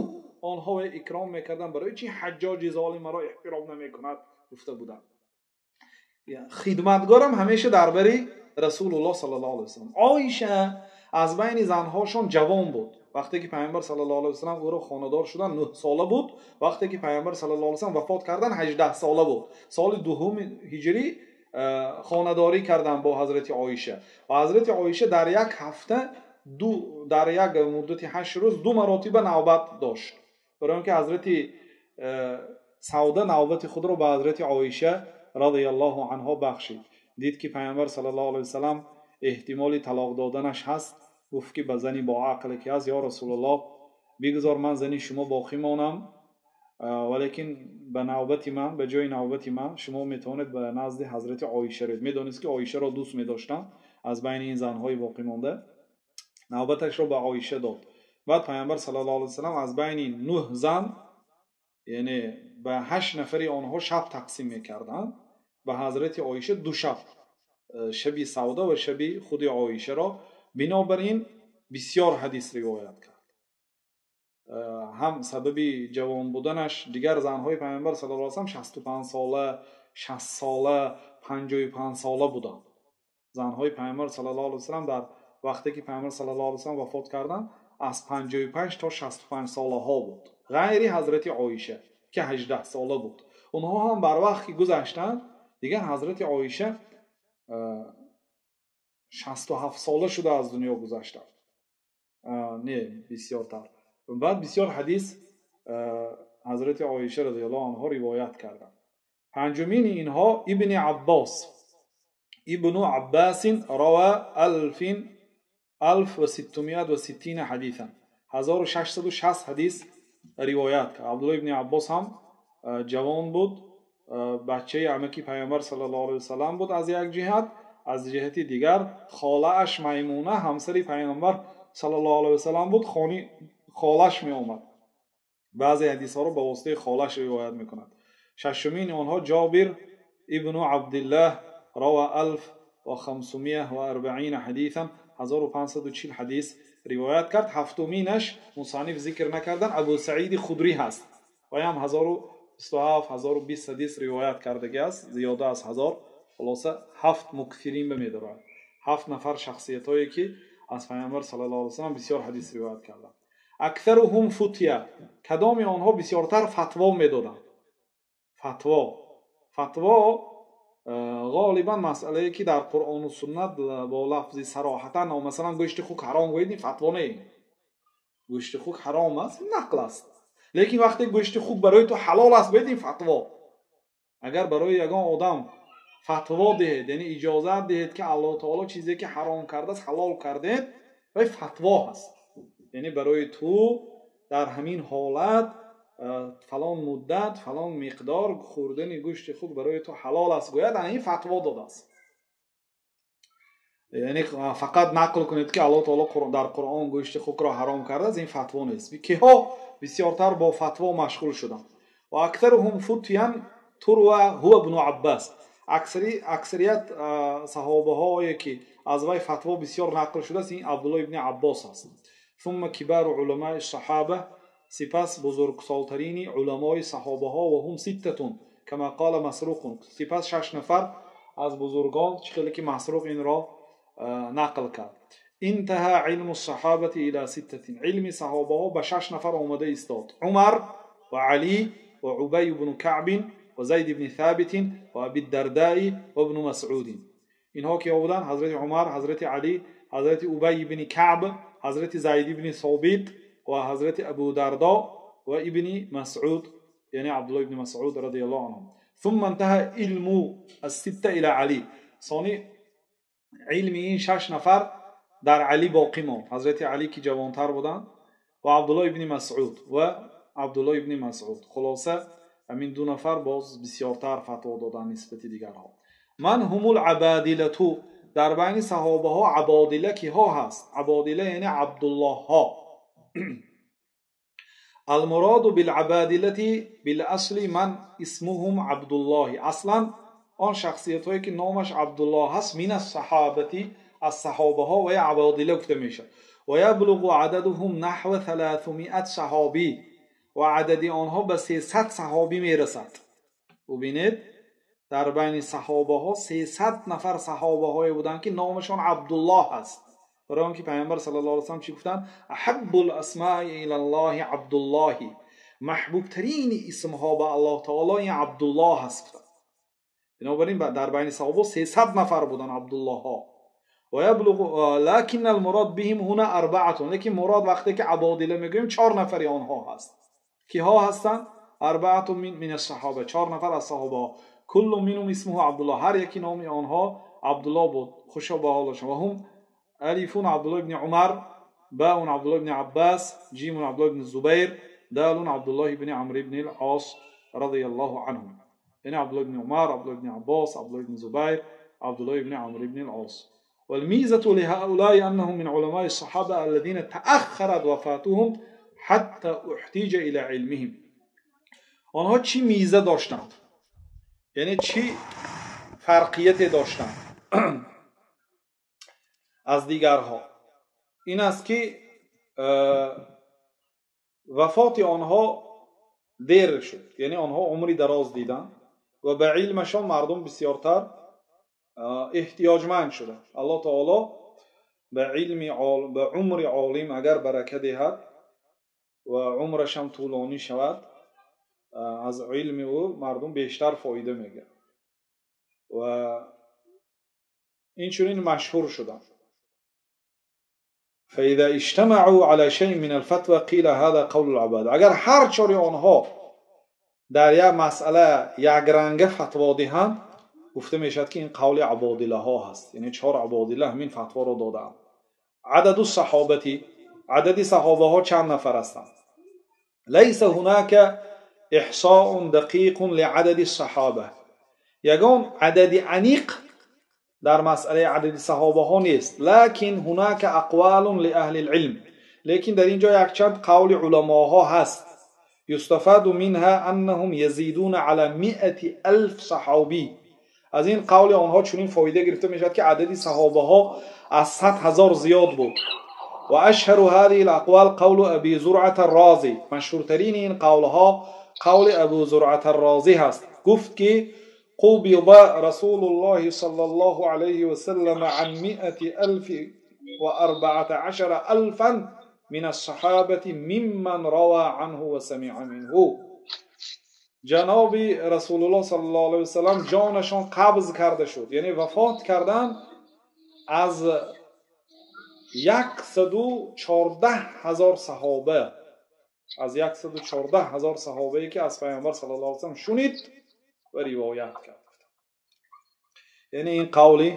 Speaker 1: онҳо икром мекарданд. Барои чи ҳаҷҷоҷи золим маро эҳтиром намекунад гуфта буданд. Хидматгорам ҳамеша дар бари Расулуллоҳ саллаллоҳу алайҳи васаллам. Оиша аз байни занҳошон ҷавон буд. Вақте ки Пайғамбар саллаллоҳу алайҳи васаллам ӯро хонадор шуданд, 9 сола буд. Вақте ки Пайғамбар саллаллоҳу алайҳи васаллам вафот карданд, 18 сола буд. Соли дуюми ҳиҷрӣ хонадорӣ карданд бо ҳазрати Оиша. Ва ҳазрати Оиша дар як ҳафта дар як муддати 8 рӯз 2 маротиба навбат дошт. Барои он ки ҳазрати Савда навбати худро ба ҳазрати Оиша радияллоҳу анҳо бахшид. Дид ки Пайғамбар саллаллоҳу алайҳи васаллам эҳтимоли талоқ доданаш ҳаст, гуфт ки ба зани бо ақле ки ҳаст, ё Расулуллоҳ, бигузор ман зани шумо боқӣ монам, валекин ба навбати ман, ба ҷои навбати ман шумо метавонед ба назди ҳазрати Оиша равед. Медонист ки Оишаро дӯст медоштам аз байни ин занҳои боқӣ монда, навбаташро ба Оиша дод. Баъд Пайғамбар саллаллоҳу алайҳи васаллам аз байни 9 зан, яъне ба 8 нафари онҳо шаб тақсим мекарданд, ба ҳазрати Оиша 2 шаб, шаби Савда ва шаби худи Оишаро. Бинобар ин бисёр ҳадис ривоят кард. Ҳам сабаби ҷавон буданаш, дигар занҳои Пайғамбар саллаллоҳу алайҳи васаллам 65 сола, 60 сола, 55 сола буданд. Занҳои Пайғамбар саллаллоҳу алайҳи васаллам дар вақте ки Пайғамбар саллаллоҳу алайҳи васаллам вафот карданд, аз 55 то 65 солаҳо буд. Ғайри ҳазрати Оиша ки 18 сола буд. Онҳо ҳам бар вақт ки гузаштанд, дигар ҳазрати Оиша 67 сола шуда аз дунё гузаштанд. Не, бисёртар. Баъд бисёр ҳадис ҳазрати Оиша радияллоҳу анҳо ривоят карданд. Панҷумини инҳо Ибни Аббос. Ибну Аббасин рава 1660 ҳадисан. 1660 ҳадис ривоят кард. Абдуллоҳ ибни Аббос ҳам ҷавон буд, бачаи амаки Пайғамбар саллаллоҳу алайҳи васаллам буд аз як ҷиҳат, аз ҷиҳати дигар холааш Маймуна ҳамсари Пайғамбар саллаллоҳу алайҳи васаллам буд, хони холаш меомад. Баъзе ҳадисҳоро ба воситаи холаш ривоят мекунад. Шашумини онҳо Ҷобир ибну Абдиллаҳ рава 1540 ҳадисан, 1540 ҳадис ривоят кард. Ҳафтуминаш мусанниф зикр накардан, Абу Саиди Худрӣ ҳаст ва ҳам 1027, 1020 ҳадис ривоят кардагӣ аст, зиёда аз 1000. Хулоса ҳафт мукфирин ба медорад, ҳафт нафар шахсиятҳое ки аз Пайғамбар саллаллоҳу алайҳи васаллам бисёр ҳадис ривоят карданд. Аксаруҳум футия, кадоми онҳо бисёртар фатво медоданд. Фатво ғолибан масъалае ки дар Қуръону суннат бо лафзи сароҳатан, масалан гӯшти хук ҳаром гӯед, ин фатво не. Гӯшти хук ҳаром аст, ин нақл аст. Лекин вақте гӯшти хук барои ту ҳалол аст гӯед, ин фатво. Агар барои ягон одам фатво диҳед, яъне иҷозат диҳед ки Аллоҳ таоло чизе ки ҳаром кардааст ҳалол кардед, вай фатво ҳаст. Яъне барои ту дар ҳамин ҳолат фалон муддат, фалон миқдор хӯрдани гӯшти хук барои ту ҳалол аст гӯяд, ана ин фатво додааст. Яъне фақат нақл кунед ки Аллоҳ таоло дар Қуръон гӯшти хукро ҳаром кардааст, ин фатво нест. Киҳо бисёртар бо фатво машғул шуданд. Ва аксаруҳум футиян турва ҳува ибну Аббас. Аксарият саҳобаҳое ки аз вай фатво бисёр нақл шудааст, ин Абдуллоҳ ибни Аббос аст. Сумма кибару уламаи саҳоба, сипас бузургсолтарини уламои саҳобаҳо, ва ҳум ситтатун кама қала Масруқун. Сипас шаш нафар аз бузургон, чӣ хеле ки Масруқ инро нақл кард. Интаҳа илму саҳобати ила ситтатин, илми саҳобаҳо ба шаш нафар омада истод: Умар ва Алӣ ва Убай ибну Каъбин ва Зайд ибни Собитин ва Аби Дардаи ва ибну Масъудин. Инҳо киҳо буданд? Ҳазрати Умар, ҳазрати Алӣ, ҳазрати Убай ибни Каъб, ҳазрати Зайд ибни Собит ва ҳазрати Абу Дардо ва ибни Масъуд, яъне Абдуллоҳ ибни Масъуд радияллоҳу анҳу. Сумма интаҳа илму ас-ситта ила Алӣ. Сони илми ин шаш нафар дар Алӣ боқӣ монд. Ҳазрати Алӣ ки ҷавонтар буданд ва Абдуллоҳ ибни Масъуд ва Абдуллоҳ ибни Масъуд. Хулоса ҳамин ду нафар боз бисёртар фатво доданд нисбати дигарҳо. Ман ҳумул абадилату, дар байни саҳобаҳо абодила киҳо ҳаст? Абодила яъне Абдуллоҳҳо. Алмуроду билабадилати биласли ман исмуҳум Абдуллоҳи. Аслан он шахсиятҳое ки номаш Абдуллоҳ ҳаст, мин ас-саҳобати, аз саҳобаҳо ва я абодила гуфта мешавад. Ва яблуғу ададуҳум наҳва 300 саҳобӣ, ва адади онҳо ба 300 саҳобӣ мерасад. Бубинед, дар байни саҳобаҳо 300 нафар саҳобаҳое буданд ки номашон Абдуллоҳ аст. Барои он ки Пайғамбар саллаллоҳу алайҳи васаллам чӣ гуфтанд? Аҳаббул асмаи илаллоҳи Абдуллоҳи, маҳбубтарини исмҳо ба Аллоҳ таоло ин Абдуллоҳ аст гуфтанд. Бинобар ин дар байни саҳобаҳо 300 нафар буданд Абдуллоҳҳо. Ва яблуғу лакин алмурод биҳим ҳуна арбаатун, лекин мурод вақте ки абодила мегӯем чор нафари онҳо ҳаст. Киҳо ҳастанд? Арбаатун мин ас-саҳоба, чор нафар аз саҳобаҳо. Куллу минҳум исмуҳу Абдуллоҳ, ҳар яки номи онҳо Абдуллоҳ буд. Хушо ба ҳолашон. Ва ҳум алифун Абдуллоҳ ибни Умар, баун Абдуллоҳ ибни Аббас, ҷимун Абдуллоҳ ибни Зубайр, далун Абдуллоҳ ибни Амр ибни ал-Ос радияллоҳу анҳум. Яъне Абдуллоҳ ибни Умар, Абдуллоҳ ибни Аббос, Абдуллоҳ ибни Зубайр, Абдуллоҳ ибни Амр ибни ал-Ос. والميزة لهؤلاء أنهم من علماء الصحابة الذين تأخرت وفاتهم حتى احتيج إلى علمهم. آنها چی میزه داشتند؟ یعنی چی فرقیت داشتند از دیگرها؟ این است که وفات آنها دیر شد، یعنی آنها عمری دراز دیدند و به علمشان مردم بسیارتر احتیاجمند شدند. الله تعالی به علم به عمر عالم اگر برکه دهد و عمرش هم طولانی شود، از علم او مردم بیشتر فایده میگیرند و این چنین مشهور شدند. فإذا اجتمعوا على شيء من الفتوى قيل هذا قول العباد. اگر هر چاری آنها در یک مسئله یک رنگه فتوا دهند، گفته میشد که این قول عبادله ها هست، یعنی چهار عبادله همین فتوا را دادند. عدد الصحابتی، Адади саҳобаҳо чанд нафар ҳастанд? Лайса ҳунака иҳсоун дақиқун лиадади саҳоба. Ягон адади аниқ дар масъалаи адади саҳобаҳо нест. Лакин ҳунака ақвалун лиаҳли илм. Лекин дар ин ҷо якчанд қавли уламоҳо ҳаст. Юстафаду минҳа аннаҳум язидуна ала 100,000 саҳобӣ. Аз ин қавли онҳо чунин фоида гирифта мешавад, ки адади саҳобаҳо аз 100,000 зиёд буд. Ва ашҳару ҳазиҳи л-ақвал қавлу Аби Зуръата ар-Розӣ. Машҳуртарини ин қавлҳо қавли Абу Зуръата ар-Розӣ ҳаст. Гуфт ки қубиза Расулуллоҳи саллаллоҳу алайҳи васаллам ан 114,000 мин ас-саҳобати мимман рава анҳу ва самиа минҳу. Ҷаноби Расулуллоҳ саллаллоҳу алайҳи васаллам ҷонашон қабз карда шуд, яъне вафот кардан аз 114,000 саҳоба, аз 114,000 саҳобае ки аз Пайғамбар саллаллоҳу алайҳи васаллам шунид ва ривоят кард. Яъне ин қавли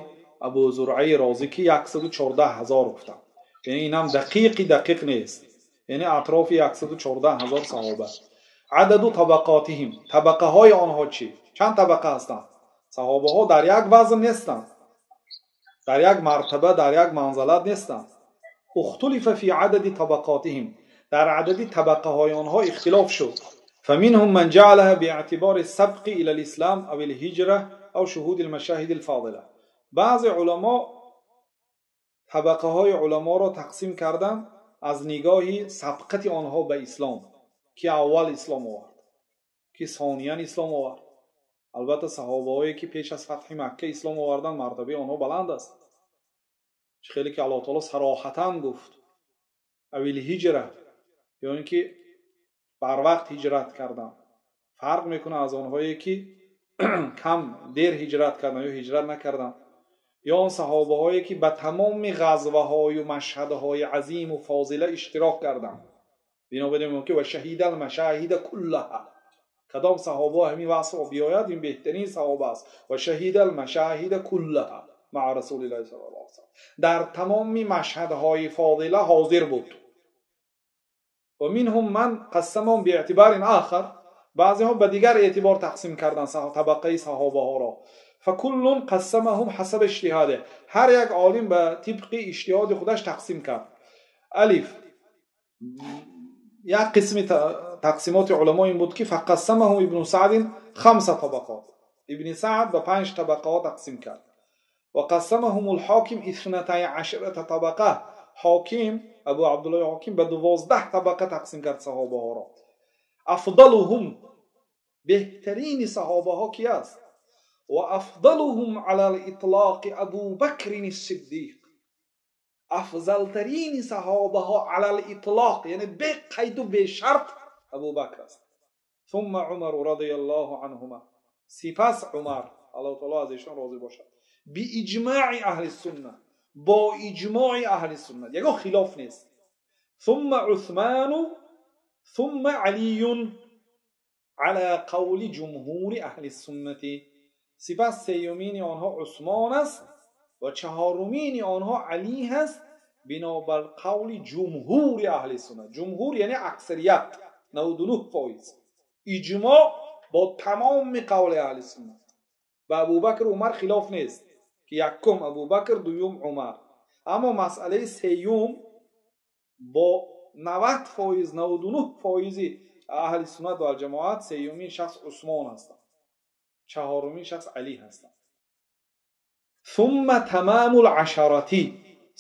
Speaker 1: Абу Зуръаи Розӣ ки 114,000 гуфтанд. Яъне инам дақиқи дақиқ нест. Яъне атрофи 114,000 саҳоба. Ададу табақотиҳим, табақаҳои онҳо чӣ? Чанд табақа ҳастанд? Саҳобаҳо дар як вазн нестанд, дар як мартаба, дар як манзалат нестанд. Ухтулифа фи адади табақотиҳим, дар адади табақаҳои онҳо ихтилоф шуд. فمنهم من جعلها باعتبار السبق إلى الإسلام أو الهجرة أو شهود المشاهد الفاضلة. بعض علماء табақаҳои уламоро тақсим карданд аз нигоҳи сабқати онҳо ба ислом, ки аввал ислом овард, ки сониян ислом овард. Албатта саҳобаҳое ки пеш аз фатҳи Макка ислом оварданд, мартабаи онҳо баланд аст. Чӣ хеле ки Аллоҳ таоло сароҳатан гуфт авил ҳиҷра, ё ин ки барвақт ҳиҷрат карданд. Фарқ мекунад аз онҳое ки кам дер ҳиҷрат карданд ё ҳиҷрат накарданд, ё он саҳобаҳое ки ба тамоми ғазваҳою машҳадҳои азиму фозила иштирок карданд. Бинобар ин ки ва шаҳидал машаҳида куллаҳа, кадом саҳоба ҳамин васф биёяд, ин беҳтарин саҳоба аст. Ва шаҳидал машаҳида куллаҳа маа расулиллаҳи саллаллоҳу алайҳи васаллам, дар тамоми машҳадҳои фозила ҳозир буд. Ва минҳум ман қассамаҳум биэътибарин ахар, баъзеҳо ба дигар эътибор тақсим карданд табақаи саҳобаҳоро. Факуллун қассамаҳум ҳасаба иҷтиҳоде, ҳар як олим ба тибқи иҷтиҳоди худаш тақсим кард. Алиф, як қисми тақсимоти уламо ин буд ки фақассамаҳум ибну Саъдин хамса табақот, Ибни Саъд ба 5 табақаҳо тақсим кард. Ва қассамаҳум алҳоким 12 табақа, ҳоким Абу Абдуллоҳи Ҳоким ба 12 табақа тақсим кард саҳобаҳоро. Афдалуҳум, беҳтарини саҳобаҳо ки аст? Ва афдалуҳум ала л-итлоқи Абу Бакрин ас-Сиддиқ, афзалтарини саҳобаҳо ала л-итлоқ, яъне бе қайду бе шарт Абу Бакр аст. Сумма Умар радияллоҳу анҳума, сипас Умар, Аллоҳ таоло аз эшон розӣ бошад. Бииҷмаи аҳли сунна, бо иҷмои аҳли сунна, ягон хилоф нест. Сумма Усману сумма Алиюн ала қавли ҷумҳури аҳли суннати, сипас сеюмини онҳо Усмон аст ва чаҳорумини онҳо Алӣ ҳаст, бинобар қавли ҷумҳури аҳли суннат. Ҷумҳур яъне аксарият, 99%. Иҷмоъ бо тамоми қавли аҳли суннат. Ба Абубакр Умар хилоф нест ки якум Абубакр, дуюм Умар. Аммо масъалаи сеюм бо 90%, 99% аҳли суннат ва ҷамоат сеюмин шахс Усмон ҳастанд, чаҳорумин шахс Алӣ ҳастанд. Сумма тамамул ашарати,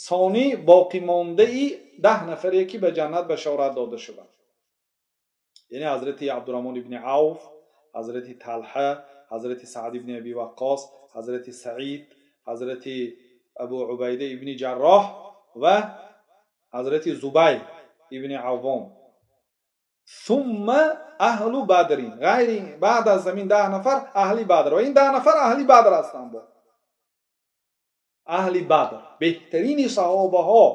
Speaker 1: сони боқимондаи 10 нафаре ки ба ҷаннат башорат дода шуданд. Яъне ҳазрати Абдурраҳмон ибни Авф, ҳазрати Талҳа, ҳазрати Саъд ибни Аби Ваққос, ҳазрати Саид, ҳазрати Абу Убайда ибни Ҷарроҳ ва ҳазрати Зубайр ибни Аввом. Сумма аҳлу Бадрин, ғайри баъд аз замин 10 нафар аҳли Бадр. Ва ин 10 нафар аҳли Бадр ҳастанд. Бо аҳли Бадр беҳтарини саҳобаҳо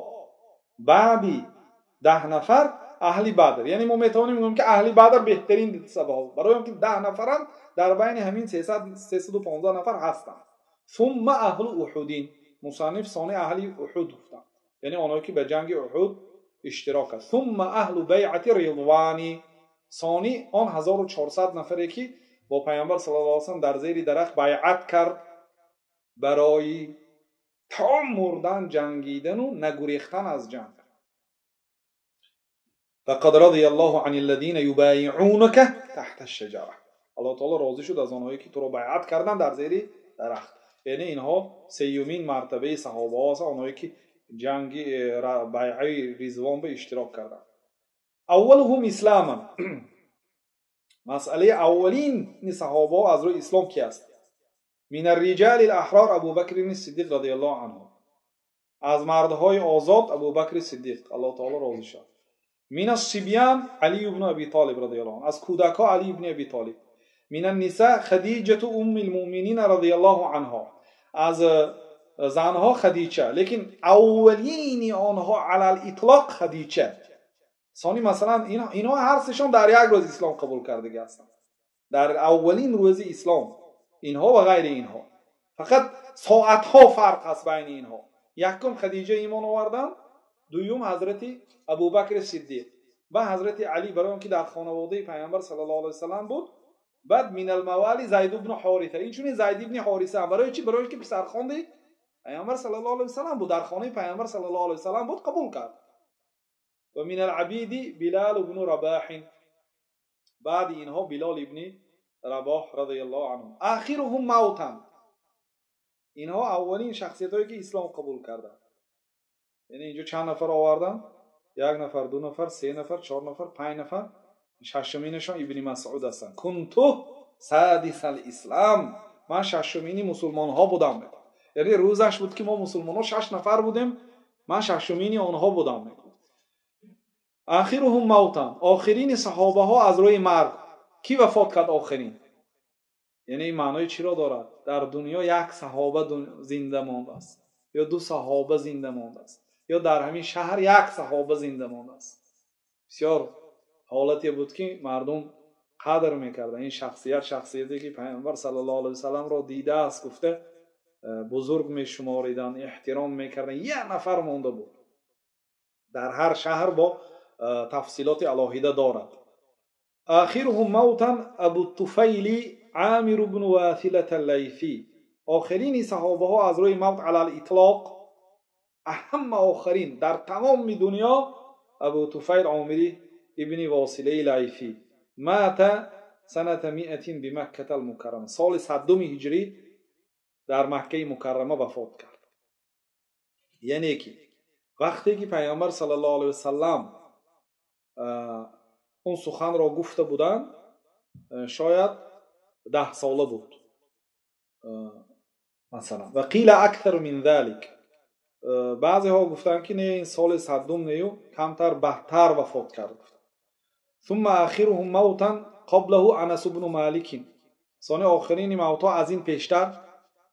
Speaker 1: баъди 10 нафар аҳли Бадр. Яъне мо метавонем гӯем ки аҳли Бадр беҳтарин саҳобаҳо, барои он ки 10 нафарам дар байни ҳамин 315 нафар ҳастанд. Сумма аҳлу Уҳудин, мусанниф сони аҳли Уҳуд гуфтанд, яъне онҳое ки ба ҷанги Уҳуд иштирок кард. Сумма аҳлу байъати Ризвани, сони он 1400 нафаре ки бо Пайғамбар саллаллоҳу алайҳи васаллам дар зери дарахт байъат кард барои то мурдан ҷангидану нагурехтан аз ҷанг. Лақад радияллоҳу ани аллазина юбайиъунака таҳта аш-шаҷара. Аллоҳ таоло розӣ шуд аз онҳое ки туро байъат карданд дар зери дарахт. Яъне инҳо сеюмин мартабаи саҳобаҳо ҳастанд, онҳое ки ҷанги байъаи Ризвон ба иштирок карданд. Аввалуҳум исламан. Масъалаи аввалини саҳобаҳо аз рӯи ислом ки аст? Мин ар-риҷали ал-аҳрор Абу Бакри Сиддиқ радияллоҳу анҳу. Аз мардҳои озод Абу Бакри Сиддиқ, Аллоҳ таоло розӣ шуд. Мин ас-сибьян Али ибн Аби Толиб радияллоҳу анҳу. Аз кӯдакҳо Али ибн Аби Толиб. Мин ан-ниса Хадиҷату умми ал-муъминин радияллоҳу анҳо. Аз занҳо Хадича, лекин аввалини онҳо алал итлоқ Хадича. Сони масалан инҳо ҳар сешон дар як рӯз ислом қабул кардагӣ ҳастанд. Дар аввалин рӯзи ислом инҳо ва ғайри инҳо. Фақат соатҳо фарқ аст байни инҳо. Якум Хадиҷа имон оварданд, дуюм ҳазрати Абубакри Сиддиқ, баъд ҳазрати Али, барои он ки дар хонаводаи Пайғамбар саллаллоҳу алайҳи васаллам буд. Баъд минал мавали Зайд ибн Ҳориса. Инчунин Зайд ибн Ҳориса барои чӣ? Барои ки писархондаи Пайғамбар саллаллоҳу алайҳи васаллам буд, дар хонаи Пайғамбар саллаллоҳу алайҳи васаллам буд, қабул кард. Ва минал абиди Билал ибн Рабоҳ. Баъди инҳо Билол ибни Рабоҳ радияллоҳу анҳу. Ахируҳум мавтан. Инҳо аввалин шахсиятҳое ки ислом қабул карданд. Яъне инҷо чанд нафар оварданд? Як нафар, ду нафар, се нафар, чор нафар, панҷ нафар. Шашуминашон Ибни Масъуд ҳастанд. Кунту садисал ислам. Ман шашумини мусулмонҳо будам. Яъне рӯзаш буд ки мо мусулмонҳо шаш нафар будем, ман шашумини онҳо будам. Ахируҳум мавтан. Охирини саҳобаҳо аз рӯи марг. Ки вафот кард охирин? Яъне ин маънои чиро дорад? Дар дунё як саҳоба зинда мондааст, ё ду саҳоба зинда мондааст, ё дар ҳамин шаҳр як саҳоба зинда мондааст. Бисёр ҳолате буд ки мардум қадр мекарданд. Ин шахсият шахсияте ки Пайғамбар саллаллоҳу алайҳи васалламро дидааст гуфта бузург мешумориданд, эҳтиром мекарданд. Як нафар монда буд. Дар ҳар шаҳр бо тафсилоти алоҳида дорад. Ахируҳум мавтан Абу Туфайли Амир ибн Василата Лайфи. Охирини саҳобаҳо аз рӯи мавт алал итлоқ, аҳамма охирин дар тамоми дунё Абу Туфайл Омири ибни Восилаи Лайфи. Мата саната миатин бимакката алмукаррама. Соли 100 ҳиҷрӣ дар Маккаи Мукаррама вафот кард. Яъне ки вақте ки Пайғамбар саллаллоҳу алайҳи васаллам он суханро гуфта буданд, шояд 10 сола буд масалан. Ва қила аксару мин залик. Баъзеҳо гуфтанд ки не, ин соли 100 нею камтар бадтар вафот кард. Сумма ахируҳум мавтан қаблаҳу Анас ибну Маликин. Сони охирини мавтҳо аз ин пештар,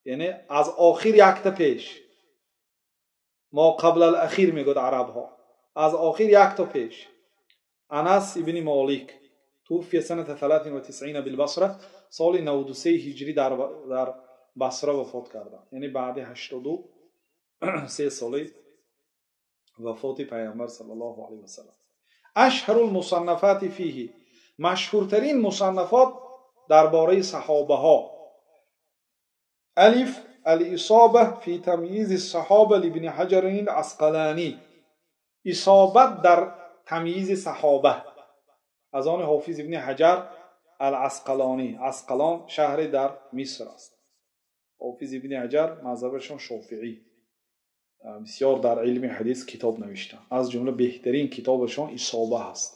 Speaker 1: яъне аз охир якта пеш, мо қабл ал-ахир мегӯяд арабҳо, аз охир якта пеш Анас ибни Молик туфия саната 93 билбасра, соли 93 ҳиҷрӣ дар Басра вафот карданд. Яъне баъди 83 соли вафоти Пайғамбар саллаллоҳу алайҳи васаллам. Ашҳарул мусаннафати фиҳи. Машҳуртарин мусаннафот дар бораи саҳобаҳо. Алиф ал-Исоба фи тамйизи саҳоба либни Ҳаҷарин ал-Асқалонӣ. Исобат дар тамйизи саҳоба аз он Ҳофиз ибни Ҳаҷар ал-Асқалонӣ. Асқалон шаҳре дар Миср аст. Ҳофиз ибни Ҳаҷар мазҳабашон шофиӣ. Бисёр дар илми ҳадис китоб навиштанд. Аз ҷумла беҳтарин китобашон Исоба ҳаст.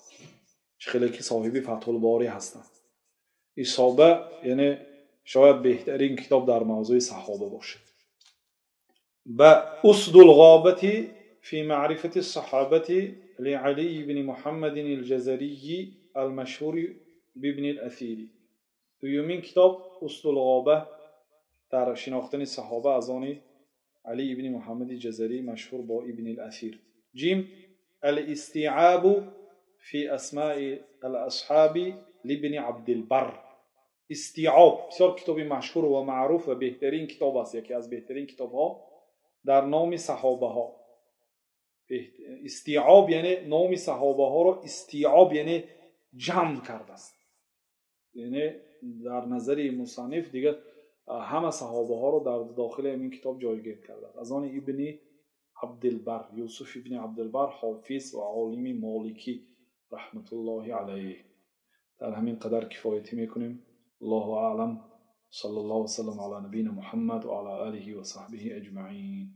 Speaker 1: Хеле ки соҳиби Фатҳулборӣ ҳастанд. Исоба яъне шояд беҳтарин китоб дар мавзӯи саҳоба бошад. Ба Усдул ғобати фи маърифати саҳобати ли Али ибни Муҳаммадин ал-Ҷазарий ал-машҳур бибни ал-Асири. Дуюмин китоб Усдул ғоба дар шинохтани саҳоба аз они Али ибни Муҳаммади Ҷазарӣ машҳур бо Ибни ал-Асир. Ҷим ал-Истиабу фи асмаи ал-асҳаби либни Абдилбар. Истиоб бисёр китоби машҳур ва маъруф ва беҳтарин китоб аст, яке аз беҳтарин китобҳо дар номи саҳобаҳо. Истиоб яъне номи саҳобаҳоро истиоб яъне ҷамъ кардааст. Яъне дар назари мусанниф дигар ҳама саҳобаҳоро дар дохили ҳамин китоб ҷойгир кардааст. Аз он Ибни Абдилбар, Юсуф ибни Абдилбар, ҳофиз ва олими моликӣ раҳматуллоҳи алайҳ. Дар ҳамин қадар кифоятӣ мекунем. Аллоҳу аълам. Саллаллоҳу васаллам ала набийина Муҳаммад ва ала олиҳи ва саҳбиҳи аҷмаин.